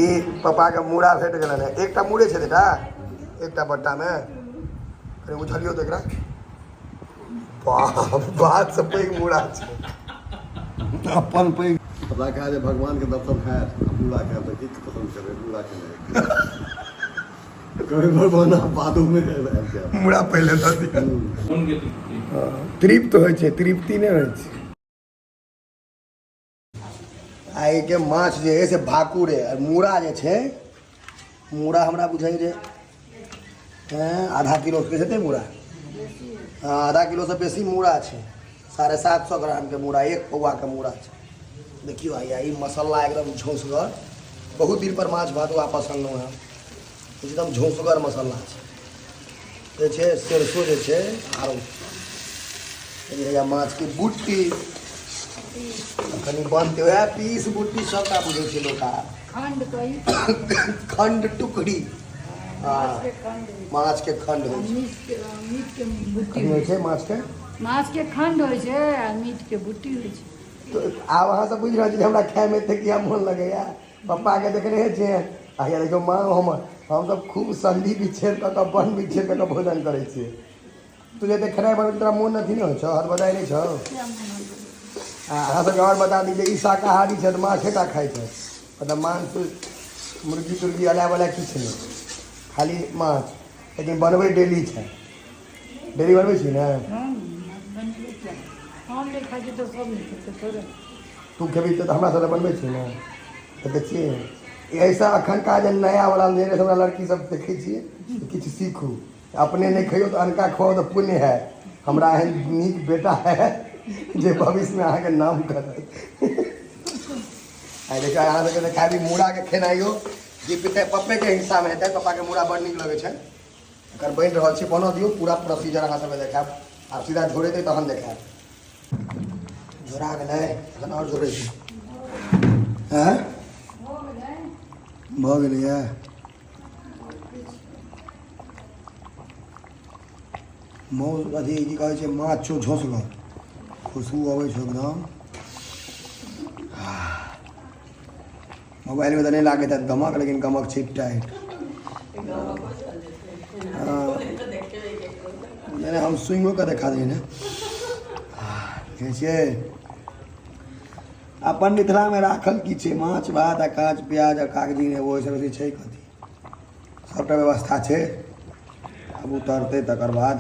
ई पप्पाके मूड़ा भेट गेलनि हेँ। एकटा मूड़े छै बेटा, एकटा बट्टामे। कनि उझलियौ तऽ एकरा। बाप, बातसँ पैघ मूड़ा छै। अपन पैघ हमरा कहा जे भगवानके दर्शन हैत आ मूड़ा खायब तऽ की पसन्द करबै? मूड़ा खेनाइ कहबै भगवान आब बादोमे आबि जायब। मूड़ा पहिले दऽ दिअ। तृप्त होइ छै, तृप्ति नहि होइ छै। आइ के माछ जे है से भाकुर है, आओर मूड़ा जे छै, मूड़ा हमरा बुझाइ जे आधा किलो के हेतै मूड़ा। हँ, आधा किलोसँ बेसी मूड़ा छै। 750 ग्रामके मूड़ा, एक पौआके मूड़ा छै। देखियौ भैया, ई मसाला एकदम झौंसगर। बहुत दिन पर माछ भात वापस अनलहुँ हेँ। एकदम झौंसगर मसाला छै जे छै सरसो जे छै। आरो हैया माछके बुट्टी कनि बनतै, वएह पीस बुट्टी सबटा बुझै छै लोक। आब खंड कही। खंड टुकड़ी। हँ। माछ के खंड होइ छै। माछके खंड होइ छै। मीट के, मीट के बुट्टी कथी होइ छै माछके? माछ के खंड होइ छै आ मीट के बुट्टी होइ छै। तऽ आब अहाँ सब बुझि रहल छी जे हमरा खायमे एते किया मोन लगैया। पप्पाके देखने छियै आ हैया देखियौ माँ हमर। हमसब खूब संधि विच्छेद कऽ कऽ, वर्ण विच्छेद कऽ कऽ भोजन करै छियै। तू जे एते खेनाइ बनबै तोरा मोन अथी नहि होइ छौ, हदबदाइ नहि छौ? आ अहाँ सबके आओर बता दी जे ई शाकाहारी छथि, माछे टा खाइ छथि। मतलब मांस मुर्गी तुर्गी अला बला किछु नहि, खाली माछ। लेकिन बनबै डेली छै। डेली बनबै छी ने? हम बनेबै किया? हम नहि खाइ छी तऽ सब नहि खेतै थोड़े। तू खेबही तऽ हमरा सब बनबै छी ने, देखै छियै। एहिसँ एखनका जे नया वाला जेनरेशन वाला लड़की सब देखै छियै, किछु सीखू। अपने नहि खइयौ तऽ अनका खुआउ तऽ पुण्य हैत। हमरा एहन नीक बेटा है जे भविष्यमे अहाँके नाम करत। आइ देखियौ, अहाँ सबके देखाबी मूड़ाके खेनाइयो जे पिता पप्पेके हिस्सामे हेतै। पप्पाके मूड़ा बड़ नीक लगै छै। एकर बनि रहल छै, बनऽ दियौ। पूरा प्रोसीजर अहाँ सबके देखायब। आब सीधा झोरेतै तहन देखायब। झोरा गेलै? एखन आओर झोरै छै। आँय, भऽ गेलैए। मौस अथी की कहै छै, माछ छौ झोसगर, खुशबू अबै छौ एकदम। मोबाइलमे तऽ नहि लागैत हैत गमक, लेकिन गमक छै टाइट। नहि, हम सुइंगो कऽ देखा दियै ने। देखै छियै, अपन मिथिलामे राखल की छै? माछ भात आ काँच प्याज आ कागजी नेबो। ओहिसँ बेसी छै कथी? सभटा व्यवस्था छै। आब उतरतै तकर बाद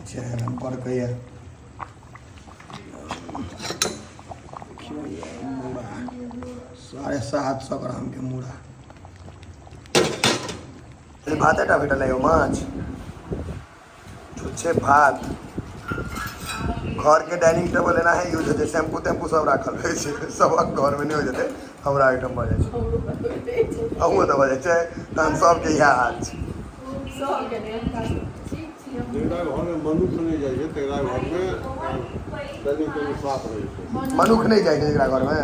छै। बड़कैए मूड़ा, 750 ग्रामके मूड़ा। भाते टा भेटल यौ, माछ छुच्छे भात। घरके डाइनिंग टेबल एना है यूज होइ छै, शैम्पू तैम्पू सब राखल रहै छै। सबक घरमे नहि होइ जेतै, हमरा ओहिठाम भऽ जाइ छै। अहूँ ओतऽ भऽ जाइ छै? तहन सबके इएह हाल छै। जकरा घरमे मनुख नहि जाइ छै तकरा घरमे डाइनिंग टेबुल साफ रहै छै। मनुख नहि जाइ छै जकरा घरमे।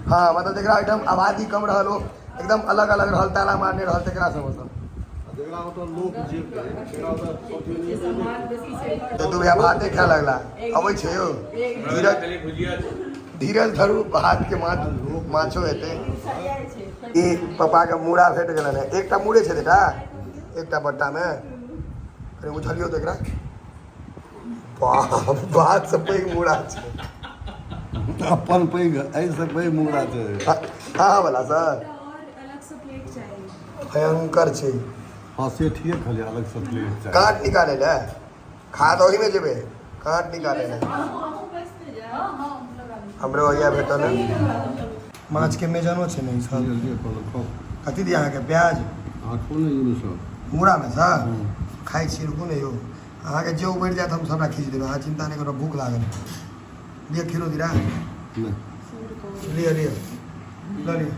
हँ, मतलब जकरा ओहिठाम आबादी कम रहल, ओ एकदम अलग अलग रहल, ताला मारने रहल, तकरा सब ओतऽ। आ जकरा ओतऽ लोक जेतै तकरा ओतऽ सब चीज तऽ दू भैया भाते खाय लगला। अबै छै यौ, धीरज धीरज धरू, भातके माछ माछो हेतै। ई पप्पाके मूड़ा भेट गेलनि हेँ। एकटा मूड़े छै बेटा, एकटा बट्टामे। कनि उझलियौ तऽ एकरा। बाप, बातसँ पैघ मूड़ा छै। अपन पैघ, एहिसँ पैघ मूड़ा छै। हँ, वाला सर भयंकर छै। हँ, से ठीके कहलियै, अलगसँ प्लेट चाही। काँट निकालै लए खा तऽ ओहिमे जेबै। काँट निकालै लए हमरो इएह भेटल है। माछके मेजनो छै ने ई सब। जल्दी कहलक, खाउ। कथी दिअ अहाँके? प्याज? अहाँ खाउ ने ई सब। मूड़ामे सँ खाइ छी। रुकू ने यौ, अहाँके जे उबरि जायत हम सबटा खींच देबै, अहाँ चिन्ता नहि करू। भूख लागल। लिअ, खीरो दिरा। नहि। लिअ लिअ, लऽ लिअ।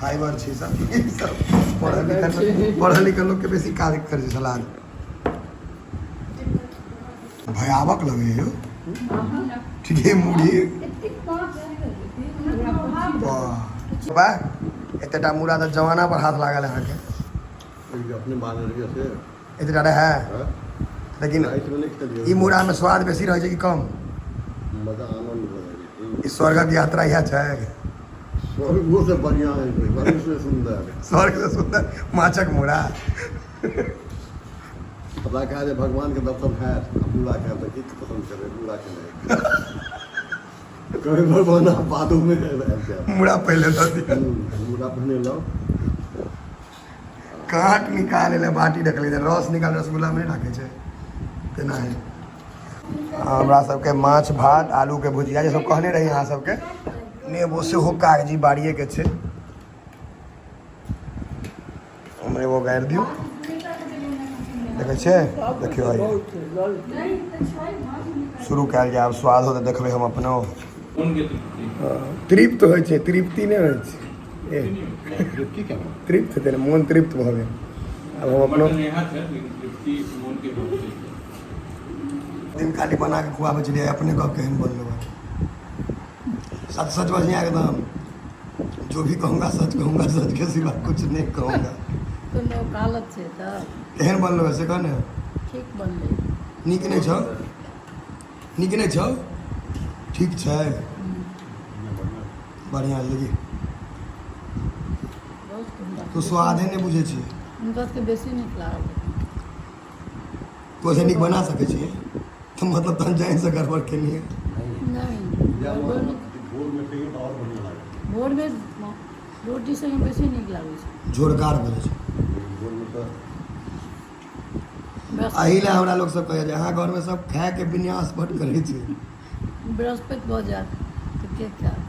फाइबर छै सब। ई सब पढ़ल लिखल, पढ़ल लिखल लोकके बेसी काज करै छै। सलाद भयावक लगैए यौ। ठीके मुढ़ी। वाह वाह, एतेटा मूड़ा तऽ जमाना पर हाथ लागल अहाँके। अपने बानर रहियै से। एतेटा रहै? हँ। लेकिन रातिमे नहि खेलियै। ई मूड़ामे स्वाद बेसी रहै छै कि कम? मजा आनन्द भऽ जाइ छै। ई स्वर्गक यात्रा इएह छै। स्वर्गो से बढ़िया है, स्वर्ग से सुंदर। स्वर्ग से सुंदर माछक मूड़ा। पता कहा जे भगवान के दर्शन हैत आ मूड़ा खायब तऽ की पसंद करबै? मूड़ा खेनाइ। कहबै भगवान आब बादोमे आबि जायब। मूड़ा पहिले दऽ दिअ। मूड़ा पहिने लाउ। काँट निकालै लए बाटी रखले, रस निकाल रसगुल्ला मे नहि राखै छै तेनाही। हमरा सबके माछ भात, आलूके भुजिया, जे सब कहने रही अहाँ सबके। नेबो सेहो कागजी बाड़िएके छै, नेबो गाड़ि दियौ। देखै छियै, देखियौ, आइ शुरू कयल जाय। आब स्वाद हो तऽ देखबै हम अपनो। मोनके तृप्ति। तृप्त होइ छै, तृप्ति नहि होइ छै। ए। तृप्ति केना? तृप्त हेतै ने, मोन तृप्त भऽ गेल। आब हम अपनो मटन यहाँ छै, लेकिन तृप्ति मोनके बहुत छै। दिन खाली बना कऽ खुआबै छलियै, अपने गप केहन बनलो है। सच सच बढ़िया एकदम। जो भी कहूँगा सच कहूँगा, सच के सिवा कुछ नहीं कहूँगा। कोनो वकालत छै तऽ। केहन बनलो है से कह ने। ठीक बनलै। नीक नहि छौ? नीक नहि छौ? ठीक छै, बढ़िआँ छै। देखी। बहुत सुन्दर। तू स्वादे नहि बुझै छियै। हुनका सबके बेसी नीक लागल। तू ओहिसँ नीक बना सकै छियै तऽ मतलब तहन जानि गड़बड़ केलियै। नहि। या भोरमे खइयौ तऽ आओर बढ़िआँ लागत। भोरमे रोटी संगे बेसी नीक लागै छै। जोरदार भऽ जाइ छै। भोरमे तऽ बृहस्पति। एहि लए हमरा लोक सब कहैए जे अहाँ घरमे सब खायके विन्यास बड्ड करै छै। बृहस्पति भऽ जायत तऽ के खायत?